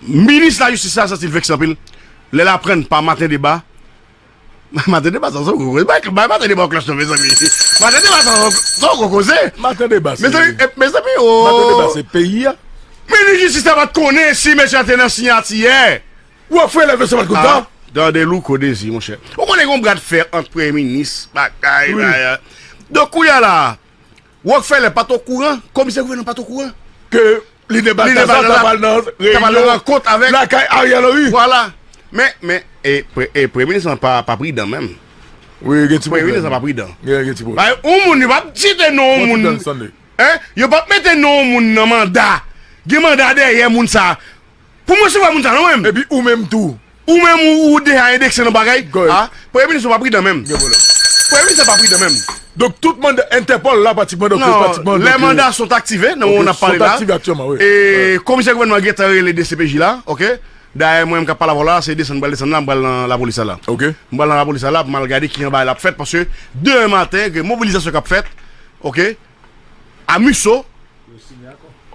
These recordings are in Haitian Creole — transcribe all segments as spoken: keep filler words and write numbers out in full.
Minis lajistis la santi l vekse anpil lè l aprann pa Maten Deba. Maten Deba sa, se yon gwo koze. Bay, bay Maten Deba yon klòch non, mezanmi. Maten Deba sa, se yon gwo koze. Maten Deba se Mezanmi, eh, mezanmi, Maten Deba oh. se peyi a. Minis jistis la pa t konnen si mesye a te nan siyati yè. Ou ap fè lè mesye pa t konn sa? Ah, tande Louko Dezi, monchè. Ou konnen gen yon bra de fè ant premye minis, bagay, Wi. bagay. Donk, kounye a la, Rockefeller pa t okouran, komisè gouvènman pa t okouran. Ke lidè Lidè Balthazar Balthazar ta pral nan ta pral nan reyinyon rankont avèk lakay Ariel Henry. Vwala. Men, men, e, pre- e, premye minis lan pa, pa pridan menm. Wi, gen ti Premye minis pwoblèm. lan pa pridan. Gen, gen ti pwoblèm. Bay, yon moun, li p ap site non yon Bon, ti moun. dan Sunday. Hein? Yo p ap mete non yon moun nan manda. Gen manda dèyè moun sa. Pou mwen, se pa moun sa non, menm. Epi ou menm tou. Ou menm, ou, ou deja endekse nan bagay. Good. Ah, premye minis pa pridan menm. Gen pwoblèm. Premye minis pa pridan menm. Donk, tout manda Interpol la, pratikman, donk, Non, pratikman, lè donk, manda sont activés, nan moman n ap pale la. Sont activés aktyèlman, wi. E komisè gouvènman gentan rele D C P J la, oke? Dayè, mwen menm k ap pale avè w la, se desann, m pral desann la, m pral nan lapolis la la. Oke. M pral nan lapolis la la, pou m al gade ki jan bagay la ap fèt, paske demen maten, gen mobilizasyon k ap fèt, oke? A Miso,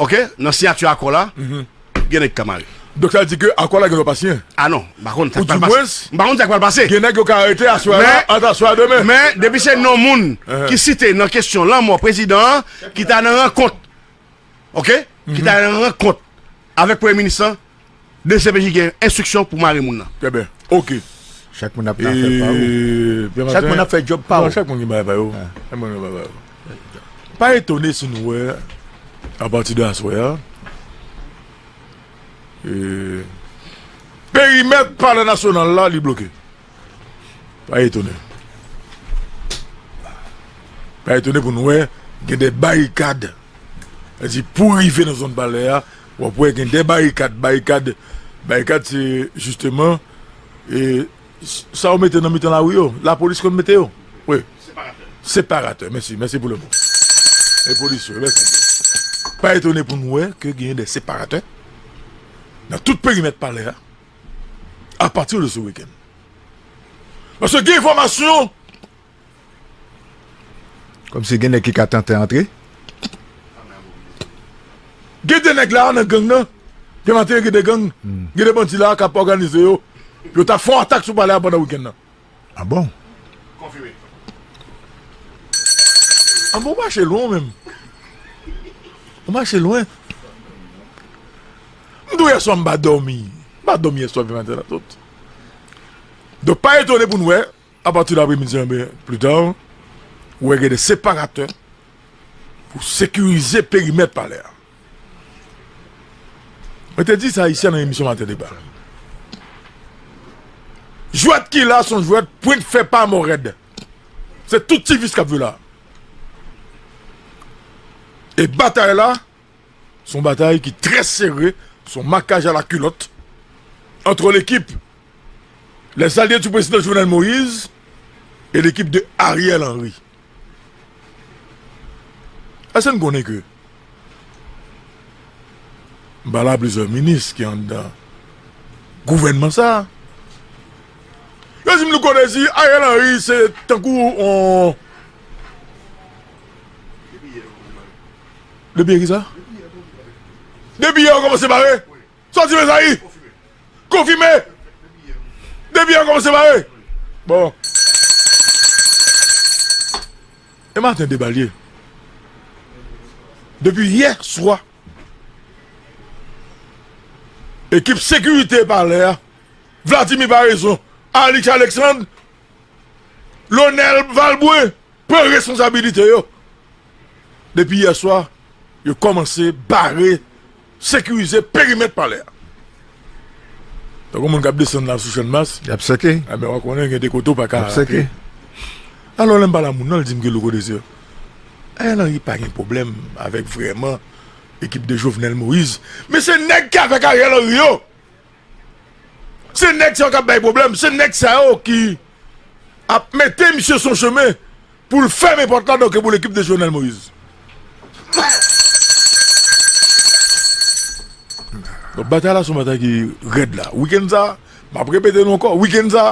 oke, nan siyati akò la, Mhm. gen nèg k ap mare. Donk, sa vle di ke akò la gen dwa pa siyen? Ah non, m pa konn sa Ou k pral di pase. mwens, M pa konn sa k pral pase. gen nèg yo ka arete aswè a la, Men, ant aswè a demen. men, depi se non moun Uh-huh. ki site nan kesyon lanmò prezidan an, ki ta nan rankont, oke? Ki ta Mhm. nan rankont avèk premye minis lan, D C P J gen enstriksyon pou mare moun nan. Trè byen. Oke. Chak moun ap fè pa yo. E, Chak moun ap fè djòb pa yo. Non, chak moun gen bagay pa yo. Ah. Chak moun gen bagay pa yo. Pa etone si nou wè, apati de aswè a, e, perimèt Palè Nasyonal la, li bloke. Pa etone. Pa etone pou nou wè, gen de barikad. Sa di, pou rive nan zòn palè a, w ap wè gen de barikad, barikad, barikad se jisteman, e, s- sa yo mete nan mitan lari yo, lapolis konn mete yo. Wi. Separatè. Separatè, mèsi, mèsi pou le mo. E polis yo, mèsi. Pa etone pou nou wè ke genyen de separatè nan tout perimèt palè a, apati de ce week-end. Paske gen enfòmasyon Kòmsi gen nèg ki ka tante antre. Gen de nèg la nan gang nan. Gen maten gen de gang. Hmm. Gen de bandi la k ap òganize yo. Yo t ap fè yon atak sou palè a pandan wikenn nan. Ah bon? Konfime. Ah bon, ou mache lwen menm. Ou mache lwen. M di w yèswa m pa dòmi. M pa dòmi yèswa pi maten la tout. Donk pa etone pou n wè apati de apremidi an, ben, pli ta, ou wè gen de separatè pou sekirize perimèt palè a. Mwen te di sa isi nan emisyon Maten Deba. Jwèt ki la, se yon jwèt pwent fè pa mò rèd. Se tout ti vis k ap jwe la. E batay la, se yon batay ki trè sere, se yon makaj a la kilòt, entre l'équipe, les alliés du président Jovenel Moïse et l'équipe de Ariel Henry. Èske n konnen ke m pale a plizyè minis ki anndan gouvènman sa a. Yo di m nou konnen si Ariel Henry se tankou on Depi yè ki sa? Depi yè yo kòmanse bare? Sa w di, Mezayi? Konfime. Depi yè yo kòmanse bare? Bon. E Maten Deba l ye. Depi yè swa, ekip sekirite palè a, Vladimir Paraison, Alix Alexandre, Lonel Valbrun, pran responsabilite yo. Depi yè swa, yo kòmanse bare, sekirize perimèt palè a. Tankou moun k ap desann la sou Channmas. Y ap seke. Enben, w a konnen gen de kote w pa ka Y ap seke. Alò, lè m pale a moun nan, l di m ke Louko Désir, Ariel Henry pa gen pwoblèm avèk vrèman ekip de Jovenel Moïse. Men se nèg ki avèk Ariel Henry yo. Se nèg sa yo k ap bay pwoblèm, se nèg sa yo ki ap mete misye sou chemen pou l fèmen pòt la, donk, pou lekip de Jovenel Moïse. Donk, batay la se yon batay ki rèd la. Wikenn sa, m ap repete nou ankò, wikenn sa,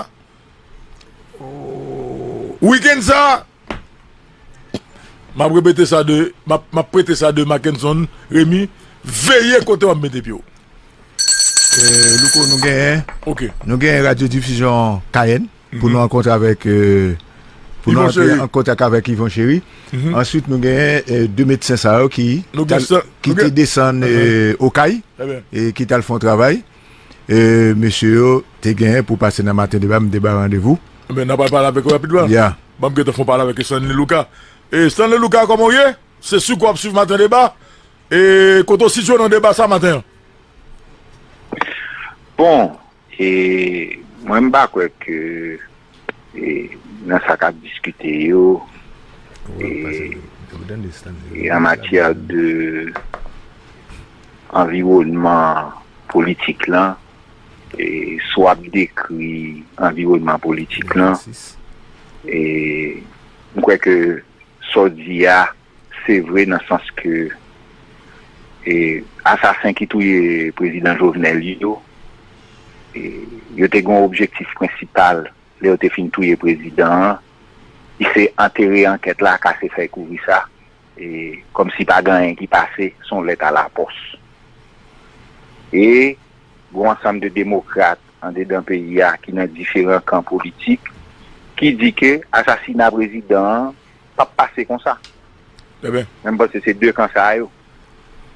wikenn sa, m ap repete sa de, m ap, m ap prete sa de Mackenson Remy, veye kote w ap mete pye w. Eh, Louko, nou genyen, ok, nou genyen radyodifizyon Kayèn pou nou rankontre avèk, eh, pou nou rantre an kontak avèk Yvon Chéry. Answit, nou genyen, eh, de medsen sa yo ki, ki te desann, eh, Okay e ki t al fè yon travay. Eh, mesye yo te genyen pou pase nan Maten Deba, m te ba randevou. Ebyen, n a pral pale avèk yo rapidman. Ya. Ban m gentan fè yon pale avèk Stanley Luka. Eh, Stanley Luka, kòman w ye? Se si w ap swiv Maten Deba. E kote w sitiye nan deba sa maten an? Bon, e mwen m pa kwè ke, e, nan sa k ap diskite yo, e, e an matyè de anviwònman politik lan, e, si w ap dekri anviwònman politik lan, e, m kwè ke sa w di a, se vre nan sans ke, e, asasen ki touye prezidan Jovenel yo, e, yo te gen yon objektif prensipal lè yo te fin touye prezidan an, ki se antere ankèt la, kase fèy kouvri sa, e, kòmsi pa gen anyen ki pase, se yon lèt alapòs. E gen yon ansanm de demokrat andedan peyi a ki nan diferan kan politik ki di ke asasina prezidan an p ap pase konsa. Mwen, m panse se de kan sa yo.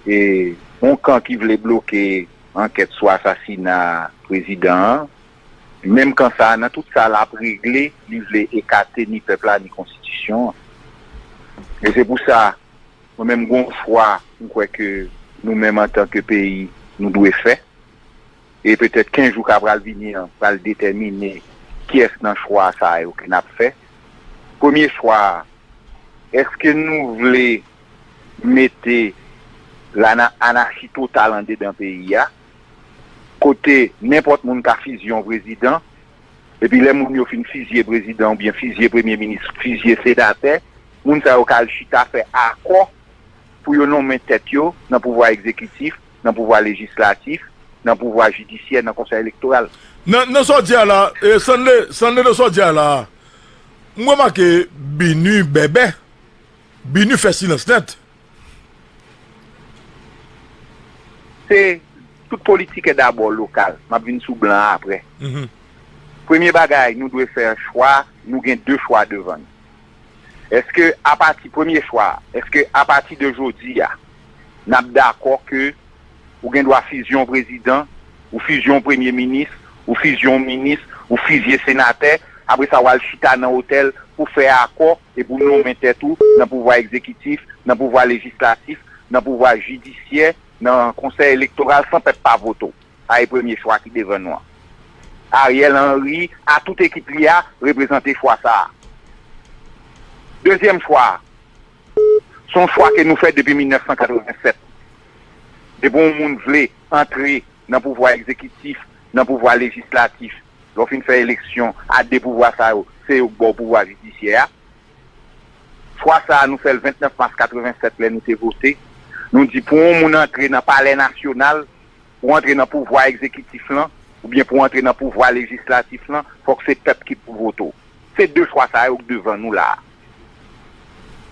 E yon kan ki vle bloke ankèt sou asasina prezidan an, menm kan sa a, nan tout sa l ap regle, li vle ekate ni pèp la, ni konstitisyon an. E se pou sa, mwen menm, gen yon chwa, m kwè ke nou menm, antanke peyi, nou dwe fè. E petèt kenz jou k ap pral vini an pral detèmine kiyès nan chwa sa yo ke n ap fè. Premye chwa a, èske nou vle mete lana-, anachi total andedan peyi a, kote nenpòt moun ka fizye yon prezidan, epi lè moun yo fin fizye prezidan oubyen fizye premye minis, fizye senatè, moun sa yo ka al chita fè akò pou yo nonmen tèt yo nan pouvwa egzekitif, nan pouvwa lejislatif, nan pouvwa jidisyè, nan konsèy elektoral. Nan, nan sa w di a la, e, Stanley, Stanley, nan sa w di a la, m remake Bini bèbè. Bini fè silans nèt. Se tout politik e dabò lokal. M ap vin sou blan an aprè. Premye bagay, nou dwe fè chwa, nou gen de chwa devan nou. Èske apati, premye chwa a, èske apati de jodi a, n ap dakò ke ou gen dwa fizye yon prezidan, ou fizye yon premye minis, ou fizye yon minis, ou fizye senatè, apre sa w al chita nan otèl pou fè akò e pou nonmen tèt ou nan pouvwa egzekitif, nan pouvwa lejislatif, nan pouvwa jidisyè, nan konsèy elektoral san pèp pa vote w. Sa e premye chwa ki devan nou an. Ariel Henry a tout ekip li a reprezante chwa sa a. Dezyèm chwa a, se yon chwa ke nou fè depi mil nèf san katreven sèt. Depi yon moun vle antre nan pouvwa egzekitif, nan pouvwa lejislatif, lè w fin fè eleksyon a de pouvwa sa yo, se yo k ba w pouvwa jidisyè a. Chwa sa a, nou fè l vennèf mas katreven sèt lè nou te vote. Nou di pou yon moun antre nan Palè Nasyonal, pou antre nan pouvwa egzekitif lan, oubyen pou antre nan pouvwa lejislatif lan, fòk se pèp ki pou vote w. Se de chwa sa yo k devan nou la a.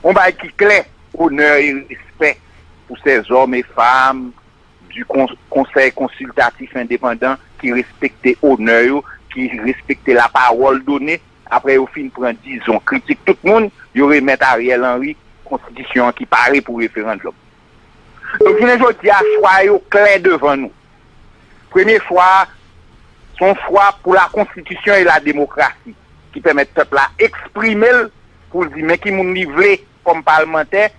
Yon bagay ki klè, honneur et respect pour ces hommes et femmes du con-, Conseil Consultatif Indépendant ki respekte onè yo, ki respekte la parole donnée, apre yo fin pran dizon kritik tout moun, yo remèt Ariel Henry konstitisyon an ki pare pou referandòm. Donk, jounen jodi a, chwa yo klè devan nou. Premye chwa a, se yon chwa pou la konstitisyon e la demokrasi, ki pèmèt pèp la eksprime l pou l di men ki moun li vle kòm palmantè,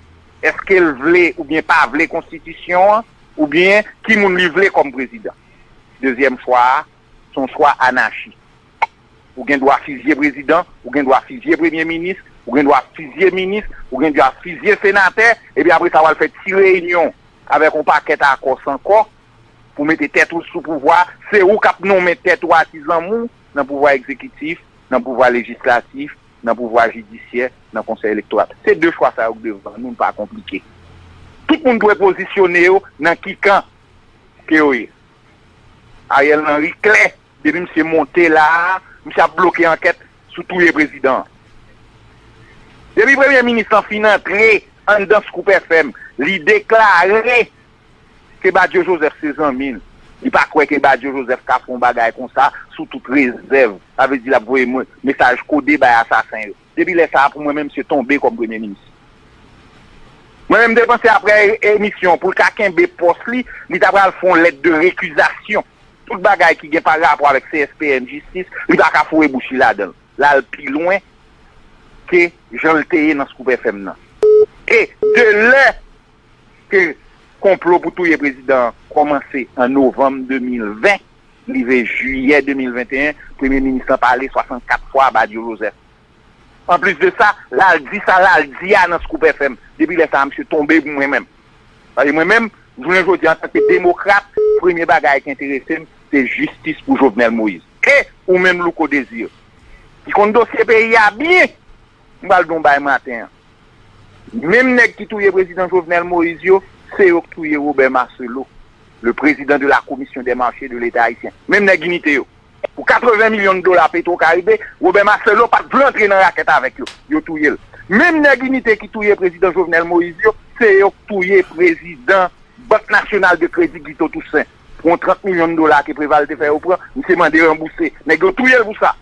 èske l vle oubyen pa vle konstitisyon an, oubyen ki moun li vle kòm prezidan. Dezyèm chwa a, se yon chwa anachi. Ou gen dwa fizye prezidan, ou gen dwa fizye premye minis, ou gen dwa fizye minis, ou gen dwa fizye senatè, epi apre sa w al fè ti reyinyon avèk yon pakèt akò san kò pou mete tèt ou sou pouvwa, se ou k ap nonmen tèt ou atizanm ou nan pouvwa egzekitif, nan pouvwa lejislatif, nan pouvwa jidisyè, nan konsèy elektoral. Se de chwa sa yo k devan nou, l pa konplike. Tout moun dwe pozisyone yo nan ki kan ke yo ye. Ariel Henry klè, depi misye monte la a, misye ap bloke ankèt sou touye prezidan an. Depi premye minis lan fin antre anndan Scoop F M, li deklare ke Badio Joseph se zanmi l. Li pa kwè ke Badio Joseph ka fè yon bagay konsa sou tout rezèv. Sa vle di l ap voye mo- mesaj kode bay asasen yo. Depi lè sa a, pou mwen menm, misye tonbe kòm premye minis. Mwen menm, m te panse apre e- emisyon, pou l ka kenbe pòs li, li ta pral fè yon lèt de rekizasyon. Tout bagay ki gen pa rapò avèk C S P N, jistis, li pa ka foure bouch li ladan l. L al pi lwen ke jan l te ye nan Scoop F M nan. E de lè ke konplo pou touye prezidan an kòmanse an novanm de mil ven, rive jiyè de mil venteyen, premye minis lan pale swasannkat fwa a Badio Joseph. Anplis de sa, l al di sa l al di a nan Scoop F M. Depi lè sa a, misye tonbe pou mwen menm. Paske mwen menm, jounen jodi a, antanke demokrat, premye bagay ki enterese m, se jistis pou Jovenel Moïse. E ou menm, Louko Désir, ki konn dosye peyi a byen, m pral di w yon bagay maten an. Menm nèg ki touye prezidan Jovenel Moïse yo, se yo k touye Robert Marcelo, le président de la Commission des Marchés de l'État Haïtien. Menm nèg Inite yo. Pou katreven milyon dola Petro Caribe, Robert Marcelo pa t vle antre nan rakèt avèk yo. Yo touye l. Menm nèg Inite ki touye prezidan Jovenel Moïse yo, se yo k touye prezidan Bank Nasyonal de Kredi Guito Toussaint. Pou yon trant milyon dola ke Preval te fè yo pran, misye mande ranbouse. Nèg yo touye l pou sa.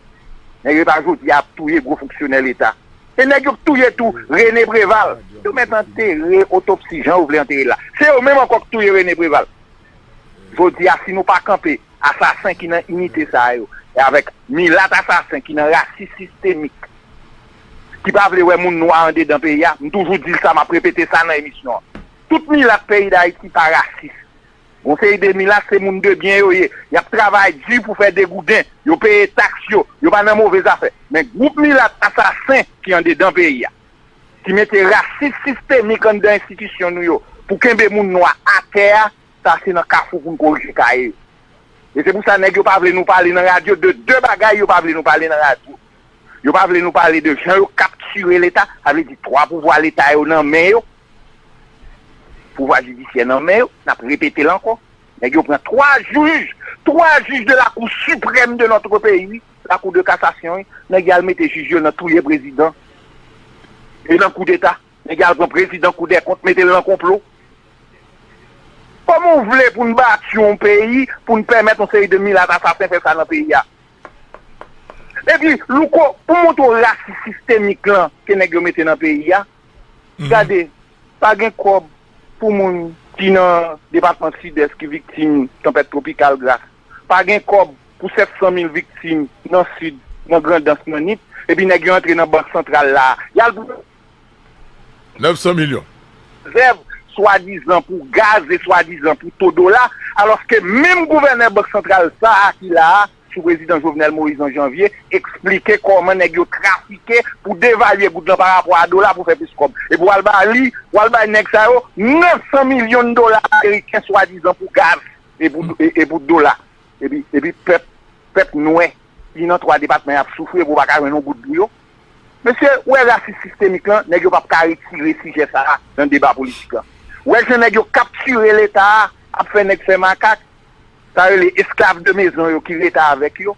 Nèg yo pa jodi a ap touye gwo fonksyonè leta. E nèg yo k touye tou René Preval. Yo mèt antere otopsi jan yo vle antere l la. Se yo menm ankò k touye René Preval. Jodi a, si nou pa kanpe asasen ki nan Inite sa yo, e avèk milat asasen ki nan rasis sistemik, ki pa vle wè moun nwa andedan peyi a, m toujou di l sa, m ap repete sa nan emisyon an. Tout milat peyi Dayiti pa rasis. Yon seri de milat se moun de byen yo ye. Y ap travay di pou fè degouden. Yo peye taks yo. Yo pa nan move zafè. Men gwoup milat asasen ki andedan peyi a, ki mete rasis sistemik anndan enstitisyon nou yo pou kenbe moun nwa atè a, sa se nan kafou pou n korije kaye yo. E se pou sa nèg yo pa vle nou pale nan radyo de de bagay yo pa vle nou pale nan radyo. Yo pa vle nou pale de jan yo kaptire Leta, sa vle di twa pouvwa Leta yo nan men yo, pouvwa jidisyè nan men yo, n ap repete l ankò. Nèg yo pran twa jij, twa jij de la Cour suprême de notre pays, wi, la Cour de cassation, wi, nèg yo al mete jij yo nan touye prezidan e nan koudeta. Nèg yo al pran prezidan Cour des comptes, mete l nan konplo. Kòman w vle pou n bati yon peyi, pou n pèmèt yon seri de milat asasen fè sa nan peyi a? Epi, Louko, pou montre w rasis sistemik lan ke nèg yo mete nan peyi a, gade, pa gen kòb pou moun ki nan depatman Sidès ki viktim tanpèt twopikal Gras. Pa gen kòb pou sèt san mil viktim nan Sid, nan Grandans, nan Nip. Epi nèg yo antre nan Bank Santral la. Y al pran nèf san milyon. Rezèv, swadizan pou gaz e swadizan pou to dola, alòske menm gouvènè Bank Santral sa a ki la a, sou prezidan Jovenel Moïse an janvye, eksplike kòman nèg yo trafike pou devalye goud lan pa rapò a dola pou fè plis kòb. Epi w al ba li, w al bay nèg sa yo nèf san milyon dola ameriken swadizan pou gaz e pou, e, e pou dola. Epi, epi pèp, pèp nwè ki nan twa depatman y ap soufri epi w pa ka jwenn yon goud pou yo. Mesye, ou wè rasis sistemik lan, nèg yo p ap ka retire sijè sa a nan deba politik lan. Ou wè jan nèg yo kaptire Leta a, ap fè nèg fè makak, sa rele esklav de mezon yo ki rete avèk yo,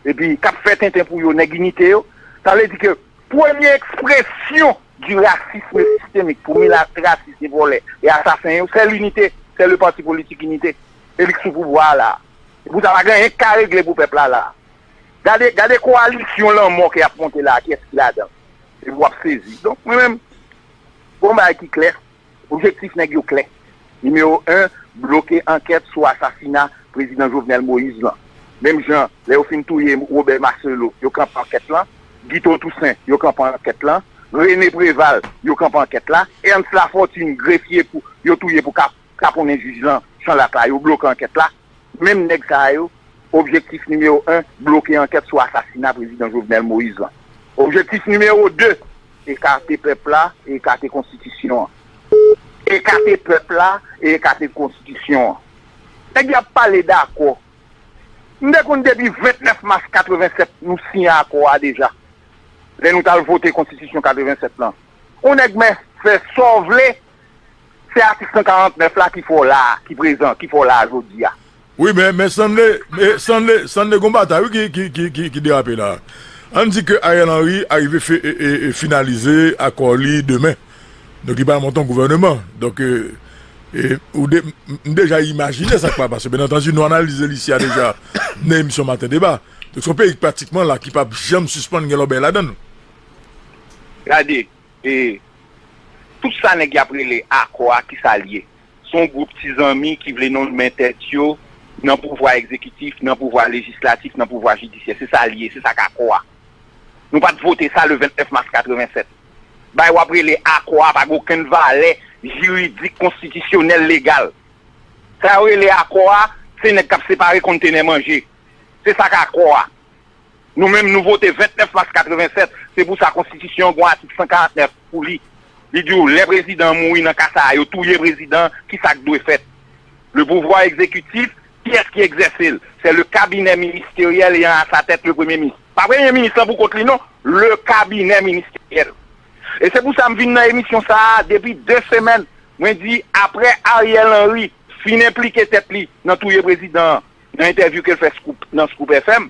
epi k ap fè tenten pou yo, nèg Inite yo. Sa vle di ke premye ekspresyon du racisme systémique pou milat rasis e vòlè e asasen yo, se Linite, se le pati politik Inite. E li k sou pouvwa a la. E pou sa pa gen anyen k ka regle pou pèp la la. Gade, gade kowalisyon lanmò ke y ap monte la, kiyès ki ladan? Epi w ap sezi. Donk, mwen menm, gon bagay ki klè, objektif nèg yo klè. Nimewo en, bloke ankèt sou asasina prezidan Jovenel Moïse lan. Menm jan, lè yo fin touye Robert Marcelo, yo kanpe ankèt lan, Guito Toussaint, yo kanpe ankèt lan, René Préval, yo kanpe ankèt la, Ernst Lafortune, grefye pou yo touye pou ka, kaponnen jij lan, Chanlak la, yo bloke ankèt la. Menm nèg sa yo, objektif nimewo en, bloke ankèt sou asasina prezidan Jovenel Moïse lan. Objektif nimewo de, ekate pèp la, ekate konstitisyon an. Ekate pèp la, e ekate konstitisyon an. Nèg y ap pale dakò. M te konn depi vennèf mas katrevennsèt nou siyen akò a deja. Lè nou t al vote konstitisyon katrevennsèt lan. Yon nèg men fè sa w vle, se atik san karantnèf la ki fè w la, ki prezan, ki fè w la jodi a. Wi, men, men sanble, men sanble, sanble gon batay, wi, ki, ki, ki, ki, ki derape la. Ann di ke Ariel Henry arive fi-, e, e, e finalize akò li demen. Donk, li pral monte yon gouvèneman. Donk, e, E, ou de, m, m deja imajine sa k pral pase. Byen antandi, nou analize l isi a deja nan emisyon Maten Deba. Donk, se yon peyi ki pratikman la, ki p ap janm sispann gen lòbèy ladan l. Gade, e, tout sa nèg y ap rele akò a, ki sa l ye? Se yon gwoup ti zanmi ki vle nonmen tèt yo nan pouvwa egzekitif, nan pouvwa lejislatif, nan pouvwa jidisyè. Se sa l ye, se sa k akò a. Nou pa t vote sa le vennèf mas katrevennsèt. Bagay w ap rele akò a pa gen okenn valè jiridik, konstitisyonèl, legal. Sa yo rele akò a, se nèg k ap separe kontenè manje. Se sa k akò a. Nou menm, nou vote vennèf mas katrevennsèt, se pou sa konstitisyon an gon atik san karantnèf pou li. Li di w, lè prezidan an mouri nan ka sa a, yo touye prezidan, ki sa k dwe fèt? Le pouvoir exécutif, kiyès ki egzèse l? C'est le cabinet ministériel ayant à sa tête le premye minis. Pa premye minis lan pou kont li non, le cabinet ministériel. E se pou sa m vin nan emisyon sa a depi de semèn. Mwen di, apre Ariel Henry fin enplike tèt li nan touye prezidan an, nan entèvyou ke l fè Scoop, nan Scoop F M,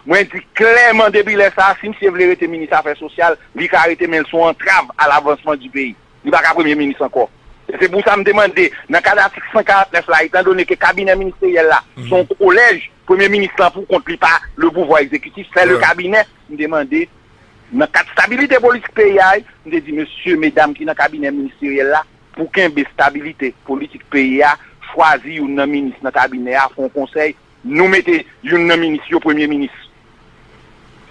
mwen di klèman depi lè sa a, si misye vle rete minis afè sosyal, li ka rete, men l se yon antrav a lavansman di peyi. Li pa ka premye minis ankò. E se pou sa m te mande, nan kad atik san karantnèf la, etandone ke kabinè ministeryèl la se yon kolèj, premye minis lan pou kont li pa le pouvwa egzekitif, se le kabinè, m te mande, nan kad stabilite politik peyi a, m te di, mesye, medam ki nan kabinè ministeryèl la, pou kenbe stabilite politik peyi a, chwazi youn nan minis nan kabinè a, fè yon konsèy, nou mete youn nan minis yo premye minis.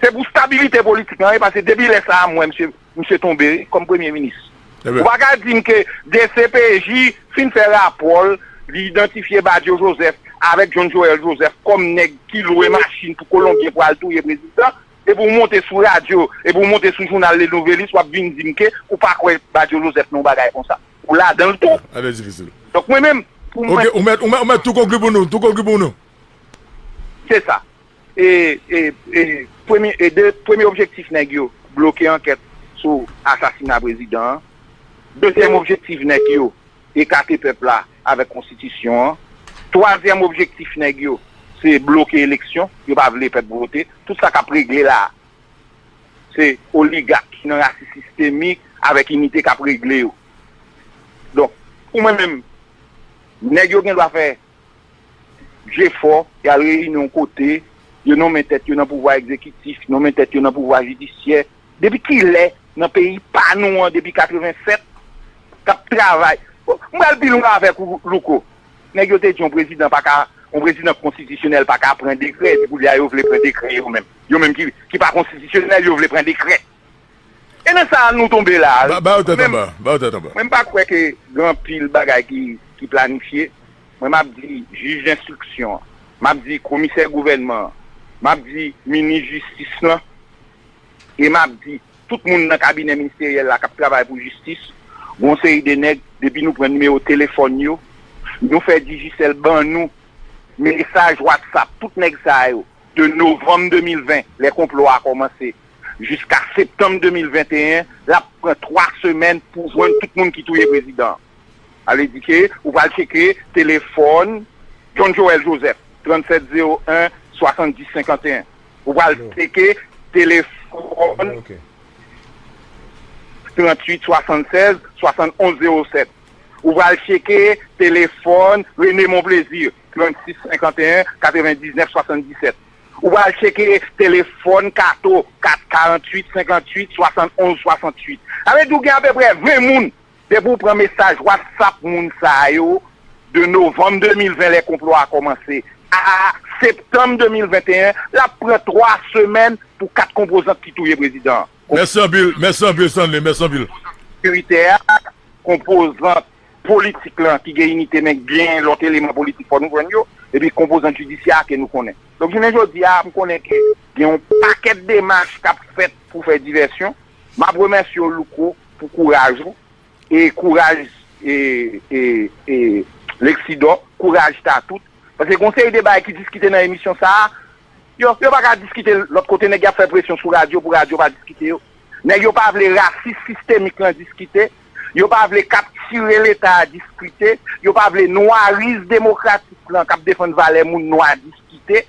Se pou stabilite politik lan, wi, paske depi lè sa a, m wè misye, misye tonbe, wi, kòm premye minis. Ou pa ka di m ke D C P J fin fè rapò l, li idantifye Badio Joseph avèk John Joël Joseph kòm nèg ki lwe machin pou Kolonbyen pou al touye prezidan, epi w monte sou radyo, epi w monte sou jounal Le Nouvelliste, w ap vin di m ke ou pa kwè Badio Joseph nan yon bagay konsa. Ou ladan l tou. Bagay difisil. Donk mwen menm, pou mwen. Ok, ou mèt, ou mèt, ou mèt tou konkli pou nou, tou konkli pou nou. Se sa. E, e, e, premye, e de, premye objektif nèg yo, bloke ankèt sou asasina prezidan an. Dezyèm objektif nèg yo, ekate pèp la avèk konstitisyon an. Twazyèm objektif nèg yo, se bloke eleksyon. Yo pa vle pèp vote. Tout sa k ap regle la a, se oligak ki nan rasis sistemik avèk inite k ap regle yo. Donk, pou mwen menm, nèg yo gen dwa fè jefò, y al reyini yon kote, yo nonmen tèt yo nan pouvwa egzekitif, nonmen tèt yo nan pouvwa jidisyè. Depi kilè nan peyi pa nou an, depi katrevennsèt, k ap travay? Bon, m pral pi lwen avèk ou, Louko. Nèg yo te di yon prezidan pa ka, yon prezidan konstitisyonèl pa ka pran dekrè, epi kounye a yo vle pran dekrè yo menm. Yo menm ki, ki pa konstitisyonèl, yo vle pran dekrè. E nan sa a nou tonbe la a, wi. Ba, ba yo tèt anba, ba yo tèt anba. Mwen, m pa kwè ke gen anpil bagay ki, ki planifye. Mwen, m ap di jij enstriksyon an, m ap di komisè gouvènman an, m ap di minis jistis lan, e m ap di tout moun nan kabinè ministeryèl la k ap travay pou jistis, gon seri de nèg, depi nou pran nimewo telefòn yo, nou fè Digicel ban nou mesaj WhatsApp tout nèg sa yo, de novanm de mil ven, lè konplo a kòmanse, jiska septanm de mil venteyen, l ap pran twa semèn pou jwenn tout moun ki touye prezidan an. Sa vle di ke ou pral tcheke telefòn John Joël Joseph, trannsèt zewo en, swasanndis senkanteyen. Ou pral tcheke telefòn tranntuit swasannsèz, swasannonz zewo sèt. Ou pral tcheke telefòn René Monplaisir, trannsis senkanteyen, katrevendiznèf swasanndisèt. Ou pral tcheke telefòn Kato, kat karanntuit senkantuit swasannonz swasantuit. Sa vle di w gen apeprè ven moun. Depi w pran mesaj WhatsApp moun sa yo, de novanm de mil ven, lè konplo a kòmanse, a septanm de mil venteyen, l ap pran twa semèn pou kat konpozant ki touye prezidan an. Mèsi anpil, mèsi anpil, Stanley, mèsi anpil. Sekirite a, konpozant politik lan ki gen inite, men gen lòt eleman politik, fò nou jwenn yo, epi konpozant jidisyè a ke nou konnen. Donk, jounen jodi a, m konnen ke gen yon pakèt demach k ap fèt pou fè divèsyon. M ap remèsye w, Louko, pou kouraj ou. E kouraj, e, e, e, Lexidor, kouraj Tatout. Paske gon seri de bagay ki diskite nan emisyon sa a, yo, yo pa ka diskite lòt kote, nèg y ap fè presyon sou radyo pou radyo pa diskite yo. Nèg yo pa vle rasis sistemik lan diskite. Yo pa vle kaptire Leta a diskite. Yo pa vle nwaris demokratik lan k ap defann valè moun nwa diskite.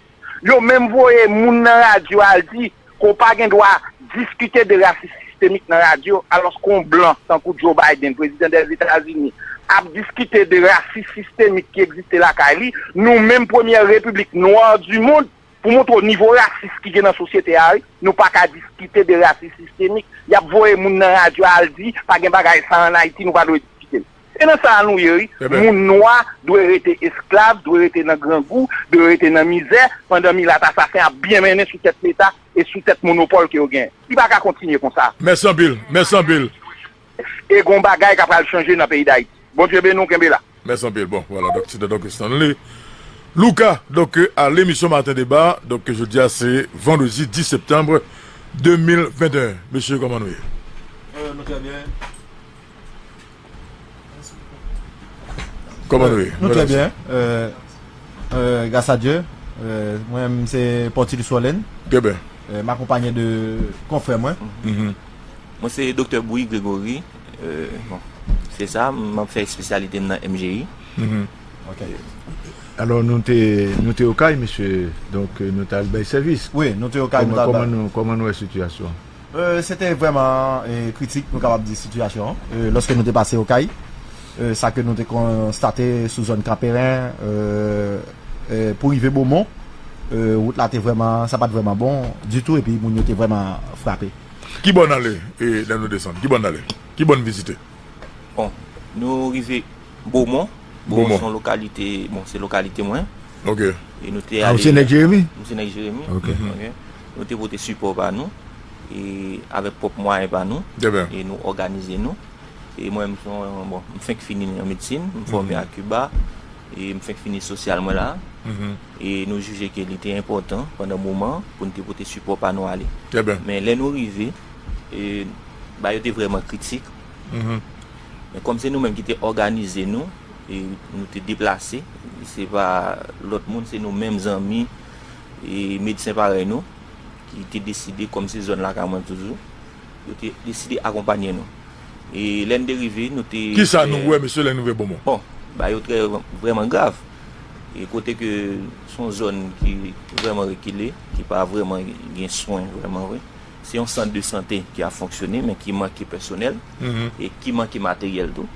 Yo menm voye moun nan radyo al di ke w pa gen dwa diskite de rasis sistemik nan radyo, alòske yon blan tankou Joe Biden, prezidan Dèzetazini, ap diskite de rasis sistemik ki egziste lakay li, nou menm premyè repiblik nwa di mond, pou montre w nivo rasis ki gen nan sosyete a, wi, nou pa ka diskite de rasis sistemik. Y ap voye moun nan radyo al di, pa gen bagay sa ann Ayiti, nou pa dwe diskite l. Se nan sa a nou ye, wi. Moun nwa dwe rete esklav, dwe rete nan grangou, dwe rete nan mizè, pandan milat asasen ap byen mennen sou tèt Leta e sou tèt monopòl ke yo genyen. Li pa ka kontinye konsa. Mèsi anpil, mèsi anpil. E gon bagay k ap pral chanje nan peyi Dayiti. Bondye beni w, kenbe la. Mèsi anpil. Bon, vwala, donk, se te donk Stanley Lucas, donk, a lemisyon Maten Deba, donk, jodi a, se vandredi dis septanm de mil venteyen. Mesye, kòman nou ye? Euh, nou trè byen. Kòman nou ye? Nou trè byen. Euh, euh, gras a Dye. Euh, mwen menm, se Portilus Rollen. Trè byen. Euh, m akonpanye de konfrè mwen. Mwen se Doktè Bouy Gregory. Euh, bon, se sa, m ap fè espesyalite m nan M G I. Ok. Alò, nou te, nou te Okay, mesye, donk, euh, nou t al bay sèvis. Wi, nou te Okay, nou t al bay. Kòman nou, kòman nou wè sitiyasyon an? Euh, se te vrèman, euh, kritik, nou kapab di, sitiyasyon an. Euh, lòske nou te pase Okay, euh, sa ke nou te konstate sou zòn Kanperen, euh, euh, pou rive Bomon, euh, wout la te vrèman, sa pa t vrèman bon ditou, epi moun yo te vrèman frape. Ki bò n ale, e, lè nou desann? Ki bò n ale? Ki bò n vizite? Bon, nou rive Bomon. Bomon se yon lokalite, bon, se lokalite mwen. Ok. E nou te ale. Ah, ou se nèg Jeremi? Mwen se nèg Jeremi. Ok. Nou te pote sipò pa nou, e avèk pwòp mwayen pa nou. Trè byen. E nou òganize nou. E mwen menm, bon, m fenk fini nan medsin, m fòme a Kiba, e m fenk fini sosyal mwen la. E nou jije ke li te enpòtan pandan moman pou n te pote sipò pa nou ale. Trè byen. Men lè nou rive, e, bagay yo te vrèman kritik. Men kòm se nou menm ki te òganize nou, e nou te deplase, se pa lòt moun, se nou menm zanmi, e medsen parèy nou, ki te deside, kòm se zòn lakay mwen toujou, yo te deside akonpanye nou. E lè n te rive, nou te... Kisa nou wè, mesye, lè nou rive Bomon? Bon, bagay yo trè, vrèman grav. E kote ke se yon zòn ki vrèman rekile, ki pa vrèman gen swen vrèman vre. Se yon sant de sante ki ap fonksyone, men ki manke pèsonèl e ki manke materyèl tou.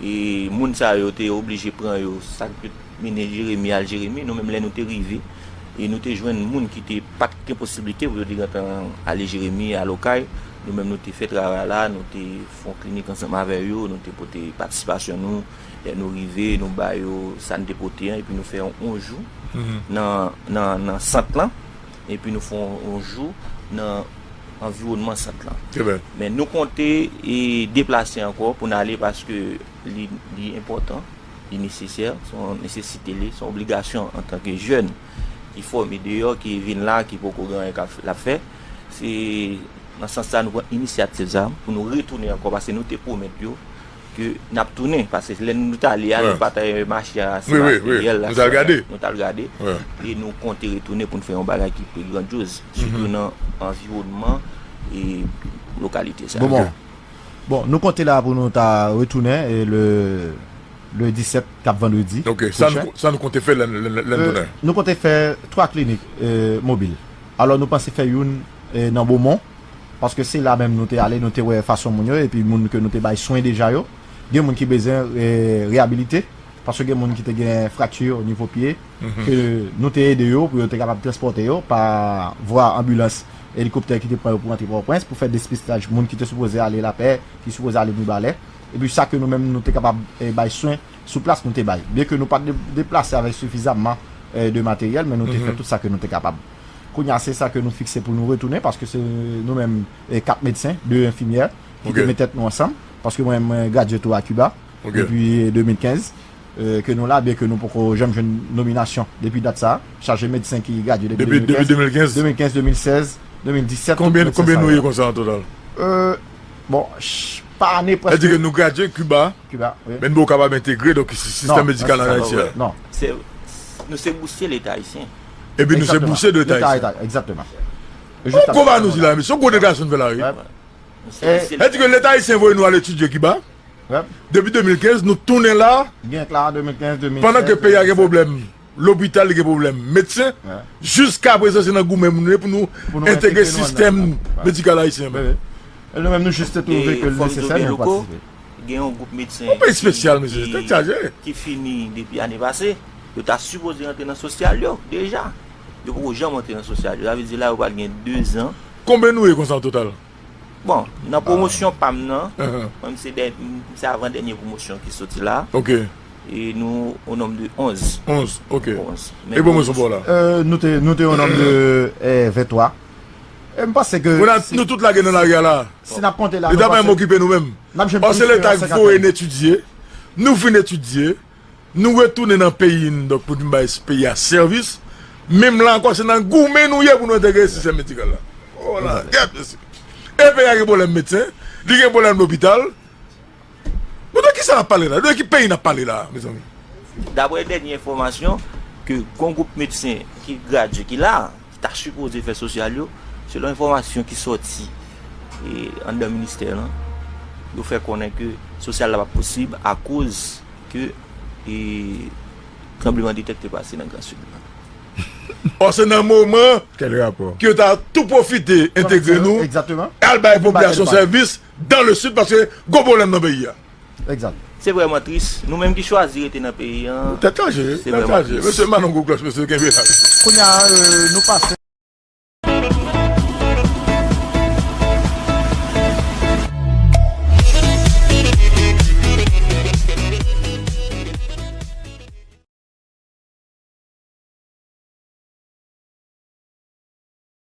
E moun sa yo te oblije pran yo, sa ki mennen Jeremi al Jeremi. Nou menm, lè nou te rive, e nou te jwenn moun ki te pa t gen posiblite pou yo te gentan ale Jeremi, al Okay. Nou menm, nou te fè travay la, nou te fè yon klinik ansanm avè yo, nou te pote patisipasyon nou. Lè nou rive, nou ba yo sa n te pote an, epi nou fè yon, yon jou nan, nan, nan sant lan. Epi nou fè yon, yon jou nan anviwònman sant lan. Trè byen. Men nou konte e deplase ankò pou n ale paske li, li enpòtan, li nesesè, se yon nesesite li, se yon obligasyon antanke jèn ki fòme deyò, ki vin la, ki poko gen anyen k ap, l ap fè. Se nan sans sa nou pran inisyativ sa pou nou retounen ankò, paske nou te pwomèt yo ke n ap tounen, paske lè nou t ale a, nou pa t mache a, se materyèl la, nou t al gade. Nou t al gade. E nou konte retounen pou n fè yon bagay ki pi grandyoz, sitou nan anviwònman e lokalite sa. Bon, bon. Bon, nou konte la pou nou ta retounen, e le, le disèt, k ap vandredi pwochen. Ok, sa nou, sa nou konte fè lè, lè, lè, lè n tounen? Euh, nou konte fè twa klinik, euh, mobil. Alò, nou panse fè youn, euh, nan Bomon, paske se la menm nou te ale, nou te wè fason moun yo, epi moun ke nou te bay swen deja yo. Gen moun ki bezwen, euh, reyabilite, paske gen moun ki te gen frakti o nivo pye, ke nou te ede yo pou yo te kapab transpòte yo pa vwa anbilans, elikoptè ki te pran yo pou antre Pòtoprens, pou fè depistaj moun ki te sipoze ale Lapè, ki sipoze ale Mibalè. Epi sa ke nou menm nou te kapab, eh, bay swen sou plas, nou te bay. Byen ke nou pa t de-, deplase avèk sifizamman, eh, de materyèl, men nou te fè tout sa ke nou te kapab. Kounye a, se sa ke nou fikse pou nou retounen, paske se nou menm, eh, kat medsen, de enfimyè, ki te met tèt nou ansanm, paske mwen, mwen gradye tou a Kiba, depi, eh, de mil kenz, eh, ke nou la, byen ke nou poko janm jwenn nominasyon depi dat sa a. Chaje medsen ki gradye depi de mil kenz, de mil kenz, de mil sèz, de mil disèt, tout medsen sa yo. Konbyen, konbyen nou ye konsa an total? Euh, bon, ch-, pa ane prèske. Sa di ke nou gradye Kiba, Kiba, wi. Men nou poko kapab entegre, donk, si-, sistèm medikal an Ayiti a. Non. Se, nou se bousye Leta ayisyen. Epi nou se bousye Leta ayisyen. Egzakteman. Egzakteman. Ou konprann nou di la, mesye, se yon gwo deklarasyon n fè la, wi. Sa di ke Leta ayisyen voye nou al etidye Kiba. Depi de mil kenz, nou tounen la. Gen la, de mil kenz, de mil sèz, pandan ke peyi a gen pwoblèm lopital, li gen pwoblèm medsen, jiska prezan se nan goumen nou ye pou nou entegre sistèm medikal ayisyen an. Wi, wi. E nou menm, nou jis te twouve ke l nesesè, nou patisipe. Gen yon gwoup medsen yon peyi espesyal, mesye, tèt chaje, ki fini depi ane pase. Yo ta sipoze rantre nan sosyal yo deja. Yo poko janm rantre nan sosyal yo. Sa vle di la, yo pral gen dezan. Konbyen nou ye konsa an total? Bon, nan pwomosyon pa m nan, mwen, se dè- se avan dènye pwomosyon ki soti la. Ok. E nou o nonb de onz. Onz, ok. Onz. E pwomosyon pa w la? Euh, nou te, nou te o nonb de, eh, venntwa. E m panse ke nou tout lage nan lari a la. Si n ap konte la, nou panse n ap janm plis ke sa kanmenm. Leta menm okipe nou menm. Paske leta voye n etidye, nou vin etidye, nou retounen nan peyi n, donk, pou n bay peyi a sèvis. Menm la ankò, se nan goumen nou ye pou nou entegre sistèm medikal la. Oh la, gad mesye. E peyi a gen pwoblèm medsen, li gen pwoblèm lopital. Bon, de kisa n ap pale la? De ki peyi n ap pale la, mezanmi? Daprè dènye enfòmasyon, ke gon gwoup medsen ki gradye ki la, ki ta sipoze fè sosyal yo, selon enfòmasyon ki sòti, e, anndan ministè lan, yo fè konnen ke sosyal la p ap posib akoz ke, e, tranblemanntè te pase nan Gran Sid la. Ò, se nan moman ke yo ta tou pwofite entegre nou, al bay popilasyon sèvis dans le sud, paske gwo pwoblèm nan peyi a. Se vrèman tris. Nou menm ki chwazi rete nan peyi an, tèt chaje, tèt chaje. Mesye Manon gwo klòch, mesye, kenbe la, mesye. Kounye a, euh, nou pase